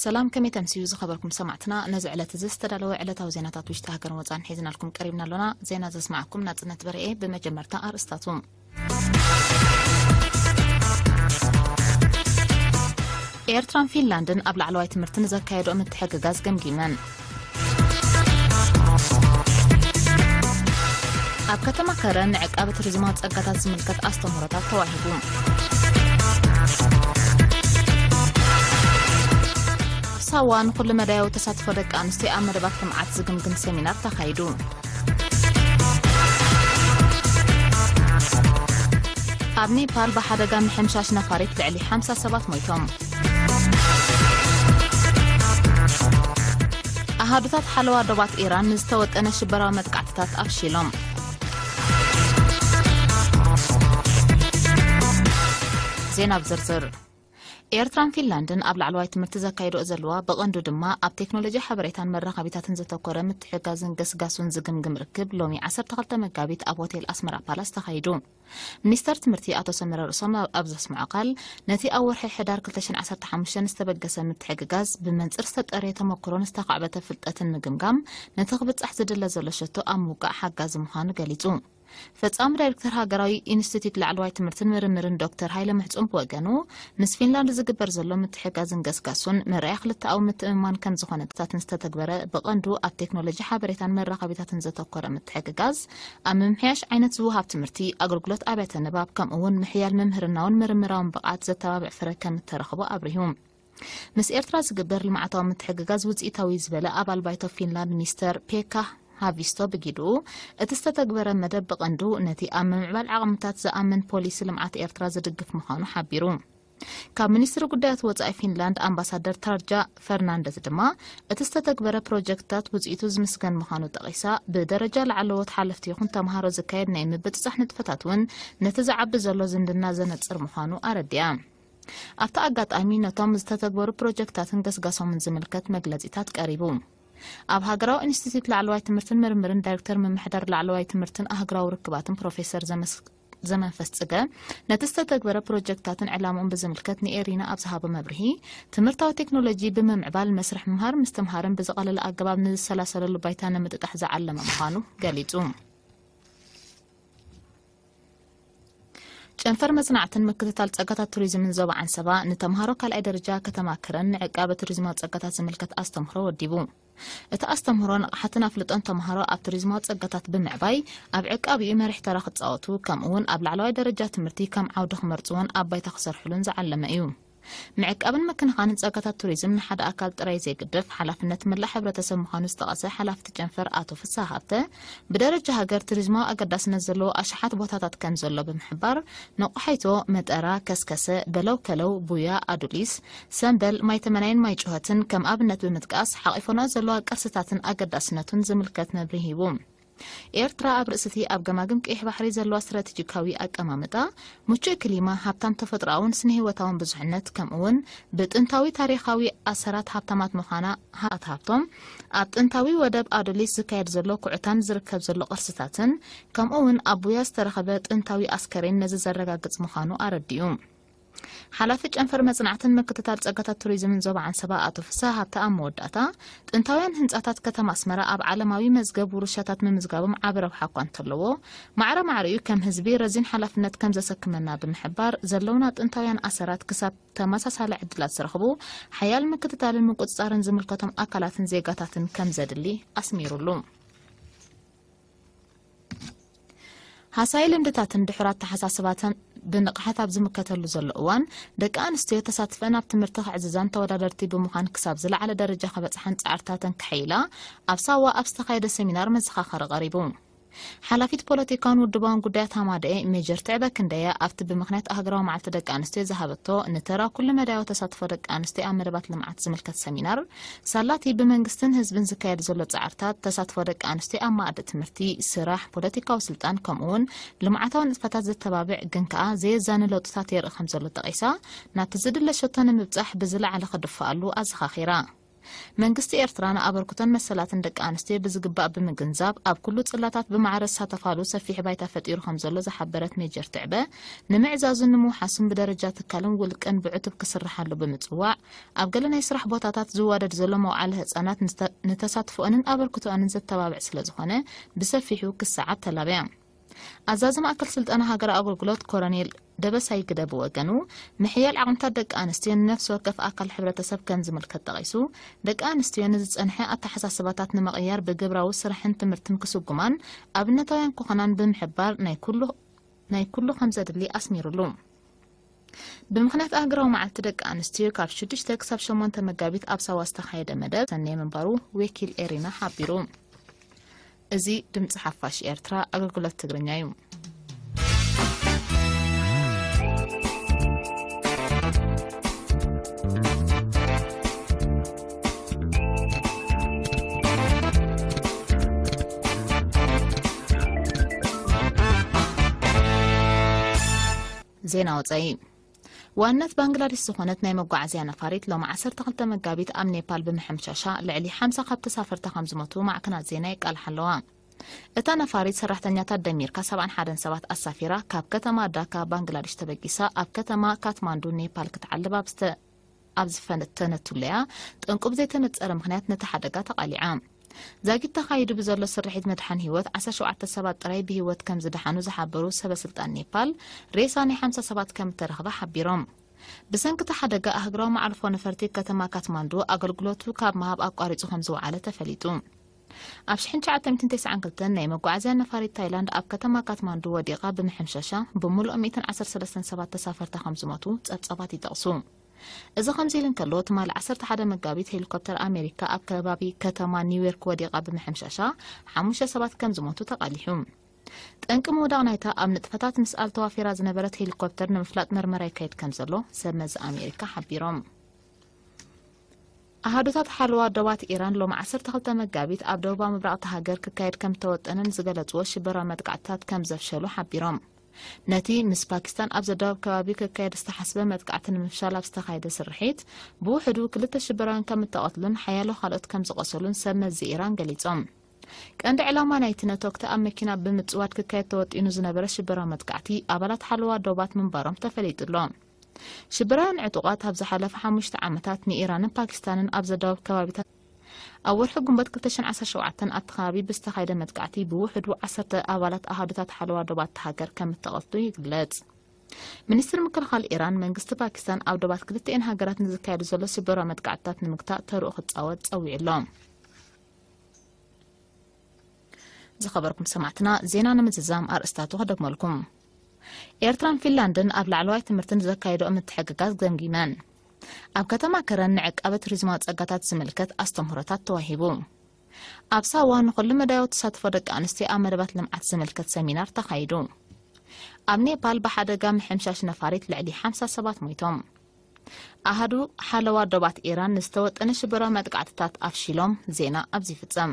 ሰላም፣ ከመይ ተምስዩ ዝኸበርኩም ሰማዕትና? ነዚ ዕለት እዚ ዝተዳለወ ዕለታዊ ዜናታት ውሽጢ ሃገርን ወጻን ሒዝናልኩም ቀሪብና ኣሎና። ዜና ዘስማዓኩም ናጽነት በርኤ። ብመጀመርታ ኣርእስታቱ። ኤርትራን ፊንላንድን ኣብ ላዕለዋይ ትምህርቲ ንዘካየድኦ ምትሕግጋዝ ገምጊመን። ኣብ ከተማ ከረን ንዕቃበ ቱሪዝማዊ ጸጋታት ዝምልከት ኣስተምህሮታት ተዋሂቡ። ኣብ ሳዋ ንኹሉ መዳያዊ ተሳትፎ ደቂ ኣንስትዮ ኣብ መደባት ልምዓት ዝግምግም ሰሚናር ተኻይዱ። ኣብ ኔፓል ብሓደጋ ምሕምሻሽ ነፋሪት ልዕሊ ሓምሳ ሰባት ሞይቶም። ኣሃዱታት ሓለዋ ዶባት ኢራን ንዝተወጠነ ሽበራዊ መጥቃዕትታት ኣፍሺሎም። ዜና ብዝርዝር። ኤርትራን ፊንላንድን ኣብ ላዕለዋይ ትምህርቲ ዘካይድኦ ዘለዋ፣ ብቐንዱ ድማ ኣብ ቴክኖሎጂ ሓበሬታን መራኸቢታትን ዘተኮረ ምትሕጋዝን ገስጋሱን ዝግምግም ርክብ ሎሚ ዓሰርተ ክልተ መጋቢት ኣብ ሆቴል ኣስመራ ፓላስ ተኻይዱ። ሚኒስተር ትምህርቲ ኣቶ ሰመረ ርእሶም ኣብ፣ ኣብ ዘስምዖ ቃል፣ ነቲ ኣብ ወርሒ ሕዳር ክልተ ሽሕን ዓሰርተ ሓሙሽተን ዝተበገሰ ምትሕግጋዝ ብመንጽር ዝተጠርየ ተመክሮን ዝተኻዕበተ ፍልጠትን ምግምጋም፣ ነቲ ክብጻሕ ዝድለ ዘሎ ሸቶ ኣብ ምውቃዕ ሓጋዚ ምዃኑ ገሊጹ። ፈጻሚ ዳይሬክተር ሃገራዊ ኢንስቲትዩት ላዕለዋይ ትምህርትን ምርምርን ዶክተር ሃይለ ምሕጹን ብወገኑ፣ ምስ ፊንላንድ ዝግበር ዘሎ ምትሕጋዝን ገስጋሱን መርኣያ ክልተኣዊ ምትእምማን ከም ዝኾነ ታትን ዝተተግበረ ብቐንዱ ኣብ ቴክኖሎጂ ሓበሬታን መራኸቢታትን ዘተኮረ ምትሕግጋዝ፣ ኣብ ምምሕያሽ ዓይነት ዝወሃብ ትምህርቲ፣ ኣገልግሎት ኣብያተ ንባብ፣ ከምኡ እውን ምሕያል መምህርናውን ምርምራውን ብቕዓት ዘተባብዕ ፍረ ከም እተረኽቦ ኣብሪሁ። ምስ ኤርትራ ዝግበር ልምዓታዊ ምትሕግጋዝ ውጽኢታዊ ዝበለ ኣባል ባይቶ ፊንላንድ ሚስተር ፔካ ሃቪስቶ ብጊድኡ፣ እቲ ዝተተግበረ መደብ ብቐንዱ ነቲ ኣብ ምምዕባል ዓቕምታት ዝኣምን ፖሊሲ ልምዓት ኤርትራ ዝድግፍ ምዃኑ ሓቢሩ። ካብ ሚኒስትሪ ጉዳያት ወጻኢ ፊንላንድ ኣምባሳደር ታርጃ ፈርናንደዝ ድማ፣ እቲ ዝተተግበረ ፕሮጀክትታት ውጽኢቱ ዝምስገን ምዃኑ ጠቒሳ፣ ብደረጃ ላዕለዎት ሓለፍቲ ይኹን ተምሃሮ ዝካየድ ናይ ምብጽጻሕ ንጥፈታት እውን ነቲ ዝዓቢ ዘሎ ዝምድና ዘነጽር ምዃኑ ኣረዲኣ። ኣብቲ ኣጋጣሚ ነቶም ዝተተግበሩ ፕሮጀክትታትን ገስጋሶምን ዝምልከት መግለጺታት ቀሪቡ። ኣብ ሃገራዊ ኢንስቲትዩት ላዕለዋይ ትምህርትን ምርምርን ዳይሬክተር ምምሕዳር ላዕለዋይ ትምህርትን ኣህጉራዊ ርክባትን ፕሮፌሰር ዘመስ-፣ ዘመንፈስ ጽገ፣ ነቲ ዝተተግበረ ፕሮጀክትታትን ዕላምኡን ብዝምልከት ንኤሪና ኣብ ዝሃቦ መብርሂ፣ ትምህርታዊ ቴክኖሎጂ ብምምዕባል መስርሕ ምምሃር ምስትምሃርን ብዝቐለለ ኣገባብ ንዝሰላሰለሉ ባይታ ንምጥጣሕ ዝዓለመ ምዃኑ ገሊጹ። ጨንፈር መጽናዕትን ምክትታል ጸጋታት ቱሪዝምን ዞባ ዓንሰባ ንተምሃሮ ካልኣይ ደረጃ ከተማ ከረን ንዕቃበ ቱሪዝማዊ ጸጋታት ዝምልከት ኣስተምህሮ ወዲቡ። እቲ ኣስተምህሮ ንቕሓትን ኣፍልጦን ተምሃሮ ኣብ ቱሪዝማዊ ጸጋታት ብምዕባይ ኣብ ዕቃቢኡ መሪሕ ተራ ክጻወቱ፣ ከምኡ እውን ኣብ ላዕለዋይ ደረጃ ትምህርቲ ከም ዓውዲ ክመርጽዎን ኣብ ባይታ ክሰርሕሉን ዝዓለመ እዩ። ምዕቃብን ምክንኻንን ጸጋታት ቱሪዝም ንሓደ ኣካል ጥራይ ዘይግደፍ ሓላፍነት መላእ ሕብረተሰብ ምዃኑ ዝጠቐሰ ሓላፊ እቲ ጨንፈር ኣቶ ፍስሃ ሃብተ፣ ብደረጃ ሃገር ቱሪዝማዊ ኣገዳስነት ዘለዎ ኣሽሓት ቦታታት ከም ዘሎ ብምሕባር፣ ነቋሒቶ፣ መጠራ፣ ከስከሰ፣ በለው ከለው፣ ቡያ፣ ኣዱሊስ፣ ሰምበል፣ ማይ ተመናይን ማይ ጩኸትን ከም ኣብነት ብምጥቃስ፣ ሓቒፎንኦ ዘለዋ ቅርስታትን ኣገዳስነቱን ዝምልከት መብርሂ ሂቡ። ኤርትራ ኣብ ርእሲ እቲ ኣብ ገማግም ቀይሕ ባሕሪ ዘለዋ ስትራቴጂካዊ ኣቀማምጣ፣ ምቹእ ክሊማ፣ ሃብታም ተፈጥሮኣውን ስነ-ህይወታውን ብዙሕነት፣ ከምኡ እውን ብጥንታዊ ታሪኻዊ ኣሰራት ሃብታማት ምዃና፣ ሃብታት ሃብቶም ኣብ ጥንታዊ ወደብ ኣዱሊስ ዝካየድ ዘሎ ኩዕታን ዝርከብ ዘሎ ቅርስታትን፣ ከምኡ እውን ኣብ ቡያ ዝተረኸበ ጥንታዊ ኣስከሬን ነዚ ዘረጋግጽ ምዃኑ ኣረዲኡ። ሓላፊ ጨንፈር መጽናዕትን ምክትታል ጸጋታት ቱሪዝምን ዞባ ዓንሰባ ኣቶ ፍስሃ ሃብተ ኣብ መወዳእታ፣ ጥንታውያን ህንጻታት ከተማ ኣስመራ ኣብ ዓለማዊ መዝገብ ውርሻታት ምምዝጋቦም ዓቢ ረብሓ እኳ እንተለዎ፣ ማዕረ ማዕሪኡ ከም ህዝቢ ረዚን ሓላፍነት ከም ዘሰክመና ብምሕባር፣ ዘለውና ጥንታውያን ኣሰራት ክሳብ ተመሳሳሊ ዕድላት ዝረኽቡ፣ ሓያል ምክትታልን ምቁጽጻርን ዝምልከቶም ኣካላትን ዜጋታትን ከም ዘድሊ ኣስሚሩሉ። ሃሳይ ልምድታትን ድሑር ኣተሓሳስባትን ብንቕሓት ኣብ ዝምከተሉ ዘሎ እዋን፣ ደቂ ኣንስትዮ ተሳትፈን ኣብ ትምህርቲ ክዕዝዛን ተወዳደርቲ ብምዃን ክሳብ ዝለዓለ ደረጃ ክበጽሓን ጻዕርታተን ከሐይላ ኣብ ሳዋ ኣብ ዝተኻየደ ሰሚናር መዘኻኸሪ ቀሪቡ። ሓላፊት ፖለቲካውን ውድባውን ጉዳያት ሃማደኤ ሜጀር ትዕበ ክንደያ ኣብቲ ብምኽንያት ኣህጉራዊ መዓልቲ ደቂ ኣንስትዮ ዝሃበቶ ንተራ ኩሉ መዳያዊ ተሳትፎ ደቂ ኣንስትዮ ኣብ መደባት ልምዓት ዝምልከት ሰሚናር፣ ሳላቲ ብመንግስትን ህዝብን ዝካየድ ዘሎ ጻዕርታት፣ ተሳትፎ ደቂ ኣንስትዮ ኣብ መኣዲ ትምህርቲ፣ ስራሕ፣ ፖለቲካዊ ስልጣን፣ ከምኡ እውን ልምዓታዊ ንጥፈታት ዘተባብዕ፣ ግን ከኣ ዘየዛኒ ለውጥታት የርኢ ከም ዘሎ ጠቒሳ፣ ናብቲ ዝድለ ሸቶ ንምብጻሕ ብዝለዓለ ክድፈኣሉ ኣዘኻኺራ። መንግስቲ ኤርትራ ንኣበርክቶን መሰላትን ደቂ ኣንስትዮ ብዝግባእ ብምግንዛብ፣ ኣብ ኩሉ ጽላታት ብማዕረ ዝሳተፋሉ ሰፊሕ ባይታ ፈጢሩ ከም ዘሎ ዝሓበረት ሜጀር ትዕበ፣ ንምዕዛዙን ንምውሓሱን ብደረጃ ትካልን ውልቅን ብዕቱብ ክስርሓሉ ብምጽዋዕ፣ ኣብ ገለ ናይ ስራሕ ቦታታት ዝዋደድ ዘሎ መውዓሊ ህጻናት ንተ-፣ ንተሳትፎኦንን ኣበርክቶኦንን ዘተባብዕ ስለ ዝኾነ፣ ብሰፊሑ ክሰዓብ ተላብያ። ኣዛዚ ማእከል ስልጠና ሃገራዊ ኣገልግሎት ኮረኔል ደበሳይ ግደ ብወገኑ፣ ምሕያል ዓቕምታት ደቂ ኣንስትዮ ንነፍሲ ወከፍ ኣካል ሕብረተሰብ ከም ዝምልከት ጠቒሱ፣ ደቂ ኣንስትዮ ንዝጸንሐ ኣተሓሳስባታት ንምቕያር ብግብራዊ ስራሕን ትምህርትን ክስጉማን ኣብነታውያን ክኾናን ብምሕባር ናይ ኩሉ፣ ናይ ኩሉ ከም ዘድሊ ኣስሚሩሉ። ብምኽንያት ኣህግራዊ መዓልቲ ደቂ ኣንስትዮ ካብ ሽዱሽተ ክሳብ ሸሞንተ መጋቢት ኣብ ሳዋ ዝተኻየደ መደብ ሰኔ ምንባሩ ወኪል ኤሪና ሓቢሩ። እዚ ድምፂ ሓፋሽ ኤርትራ ኣገልግሎት ትግርኛ እዩ። ዜና ወጻኢ። ዋነት ባንግላዴሽ ዝኾነት ናይ መጓዓዝያ ነፋሪት ሎም ዓሰርተ ክልተ መጋቢት ኣብ ኔፓል ብምሕምሻሻ ልዕሊ ሓምሳ ካብ ተሳፈርታ ከም ዝሞቱ ማዕከናት ዜና የቃልሓ ኣለዋ። እታ ነፋሪት ሰራሕተኛታት ደሚርካ ሰብዓን ሓደን ሰባት ኣሳፊራ ካብ ከተማ ዳካ ባንግላዴሽ ተበጊሳ ኣብ ከተማ ካትማንዱ ኔፓል ክትዓልብ ኣብ ዝተ-፣ ኣብ ዝፈተነትሉ እያ ጠንቁ ብዘይተነጸረ ምኽንያት ነቲ ሓደጋ ተቓሊዓ። ዛጊት ተኻይዱ ብዘሎ ስርሒት ምድሓን ህይወት ዓሰርተ ሸውዓተ ሰባት ጥራይ ብህይወት ከም ዝደሓኑ ዝሓበሩ ሰበ ስልጣን ኔፓል፣ ሬሳ ናይ ሓምሳ ሰባት ከም እተረኽበ ሓቢሮም። ብሰንኪ እቲ ሓደጋ ኣህግራዊ መዓርፎ ነፈርቲ ከተማ ካትማንዱ ኣገልግሎቱ ካብ ምሃብ ኣቋሪጹ ከም ዝወዓለ ተፈሊጡ። ኣብ ሽሕን ትሽዓተ ሚእትን ተስዓን ክልተን ናይ መጓዓዝያ ነፋሪት ታይላንድ ኣብ ከተማ ካትማንዱ ወዲቓ ብምሕምሻሻ ብምሉኦም ሚእትን ዓሰርተ ሰለስተን ሰባት ተሳፈርታ ከም ዝሞቱ ጸብጻባት ይጠቕሱ። እዚ ከምዚ ኢሉ እንከሎ፣ ትማሊ ዓሰርተ ሓደ መጋቢት ሄሊኮፕተር ኣሜሪካ ኣብ ከባቢ ከተማ ኒውዮርክ ወዲቓ ብምሕምሻሻ ሓሙሽተ ሰባት ከም ዝሞቱ ተቓሊሑ። ጠንቂ ምውዳቕ ናይታ ኣብ ንጥፈታት ምስኣል ተዋፊራ ዝነበረት ሄሊኮፕተር ንምፍላጥ መርመራ ይካየድ ከም ዘሎ ሰብ መዚ ኣሜሪካ ሓቢሮም። ኣሃዱታት ሓለዋ ዶባት ኢራን ሎም ዓሰርተ ክልተ መጋቢት ኣብ ደቡባዊ ምብራቕ እታ ሃገር ክካየድ ከም እተወጠነን ዝገለጽዎ ሽበራዊ መጥቃዕትታት ከም ዘፍሸሉ ሓቢሮም። ነቲ ምስ ፓኪስታን ኣብ ዘዳወብ ከባቢ ክካየድ ዝተሓስበ መጥቃዕቲ ንምፍሻል ኣብ ዝተኻየደ ስርሒት፣ ብውሕዱ ክልተ ሽበራውያን ከም እተቐትሉን ሓያሎ ካልኦት ከም ዝቖሰሉን ሰብ መዚ ኢራን ገሊጾም። ቀንዲ ዕላማ ናይቲ ነተኩቲ ኣብ መኪና ብምጽዋድ ክካየድ ተወጢኑ ዝነበረ ሽበራዊ መጥቃዕቲ ኣባላት ሓለዋ ዶባት ምንባሮም ተፈሊጡ ኣሎ። ሽበራውያን ዕጡቓት ኣብ ዝሓለፈ ሓሙሽተ ዓመታት ንኢራንን ፓኪስታንን ኣብ ዘዳወብ ከባቢታት ኣብ ወርሒ ግንቦት ክልተ ሽሕን ዓሰርተ ሸውዓተን ኣብቲ ከባቢ ብዝተኻየደ መጥቃዕቲ ብውሕዱ ዓሰርተ ኣባላት ኣሃዱታት ሓለዋ ዶባት እታ ሃገር ከም እተቐትሉ ይግለጽ። ሚኒስትሪ ምክልኻል ኢራን፣ መንግስቲ ፓኪስታን ኣብ ዶባት ክልቲኤን ሃገራት ንዝካየዱ ዘሎ ሽበራዊ መጥቃዕትታት ንምግታእ ተርኡ ክጻወት ጸዊዑ ኣሎ። ዝኸበርኩም ሰማዕትና፣ ዜና ንምዝዛም ኣርእስታቱ ከደግመልኩም። ኤርትራን ፊንላንድን ኣብ ላዕለዋይ ትምህርቲ ንዘካየድኦ ምትሕግጋዝ ገምጊመን። ኣብ ከተማ ከረን ንዕቃበ ቱሪዝማዊ ጸጋታት ዝምልከት ኣስተምህሮታት ተዋሂቡ። ኣብ ሳዋ ንኹሉ መዳያዊ ተሳትፎ ደቂ ኣንስትዮ ኣብ መደባት ልምዓት ዝምልከት ሰሚናር ተኻይዱ። ኣብ ኔፓል ብሓደጋ ምሕምሻሽ ነፋሪት ልዕሊ ሓምሳ ሰባት ሞይቶም። ኣሃዱ ሓለዋ ዶባት ኢራን ንዝተወጠነ ሽበራዊ መጥቃዕትታት ኣፍሺሎም። ዜና ኣብዚ ይፍጸም።